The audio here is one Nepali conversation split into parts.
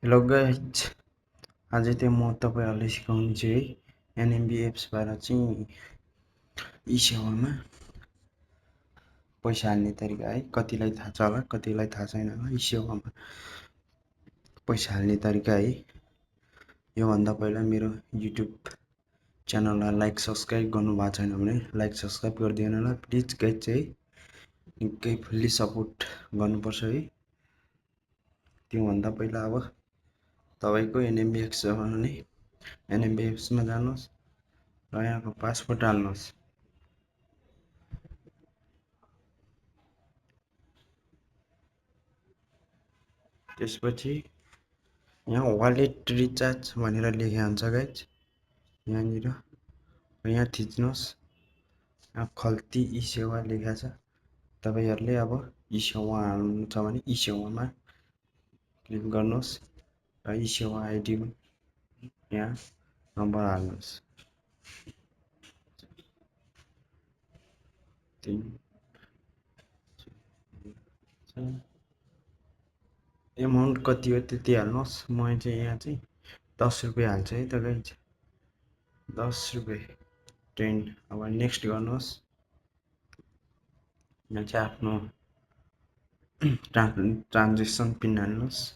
हेलो गाइज, आज चाहिँ म तपाईँहरूलाई सिकाउने छु है एनएमबी एप्सबाट चाहिँ ई सेवामा पैसा हाल्ने तरिका है। कतिलाई थाहा छ होला, कतिलाई थाहा छैन होला ई सेवामा पैसा हाल्ने तरिका है। योभन्दा पहिला मेरो युट्युब च्यानललाई लाइक सब्सक्राइब गर्नु भएको छैन भने लाइक सब्सक्राइब गरिदिनु होला प्लिज गाइज चाहिँ निकै फुल्ली सपोर्ट गर्नुपर्छ है। त्योभन्दा पहिला अब तपाईँको एनएमबी एप्समा जानुहोस् र यहाँको पासवर्ड हाल्नुहोस्। त्यसपछि यहाँ वालेट रिचार्ज भनेर लेखेको हुन्छ गाइज, यहाँनिर यहाँ थिच्नुहोस्। यहाँ खल्ती ई सेवा लेखेको छ। तपाईँहरूले अब ई सेवा हाल्नु छ भने ई सेवामा क्लिक गर्नुहोस् र ई सेवा आइडीमा यहाँ नम्बर हाल्नुहोस्। एमाउन्ट कति हो त्यति हाल्नुहोस्। म चाहिँ यहाँ चाहिँ 10 रुपियाँ हाल्छु है त गाइज, 10 रुपियाँ 10। अब नेक्स्ट गर्नुहोस्। यहाँ चाहिँ आफ्नो ट्रान्जेक्सन पिन हाल्नुहोस्।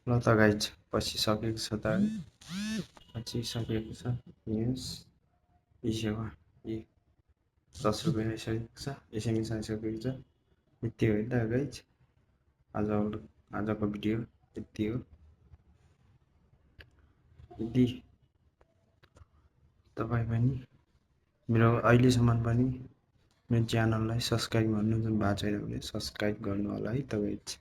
ल त गाइज पसिसकेको छ त, पसिसकेको छ। यस ई सेवा 10 रुपियाँ आइसकेको छ, एसएमएस आइसकेको छ। यति हो त गाइज, आजको भिडियो यति हो। यदि तपाईँ पनि मेरो अहिलेसम्म पनि मेरो च्यानललाई सब्सक्राइब गर्नु भएको छैन भने सब्सक्राइब गर्नु होला है त गाइज।